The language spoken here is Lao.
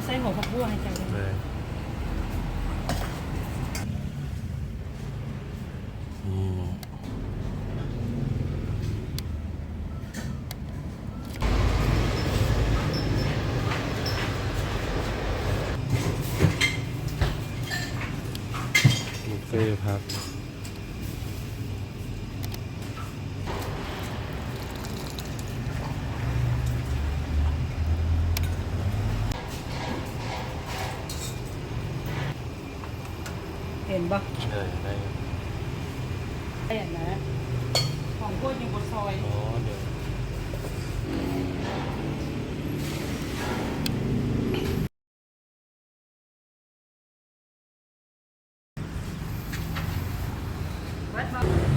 ໃສ່ຫົວຜັກບົວໃຫ້ເຈົ້າ. ເລີຍ ນີ້ ບຸບເຟຜັກ. ເຫັນບໍ່? ເອີ ໄດ້ຢູ່ ໄດ້ອັນນັ້ນ ຂອງພວກຍັງບໍ່ຊອຍ. ອໍ ໂດຍ. ເບິດບໍ່?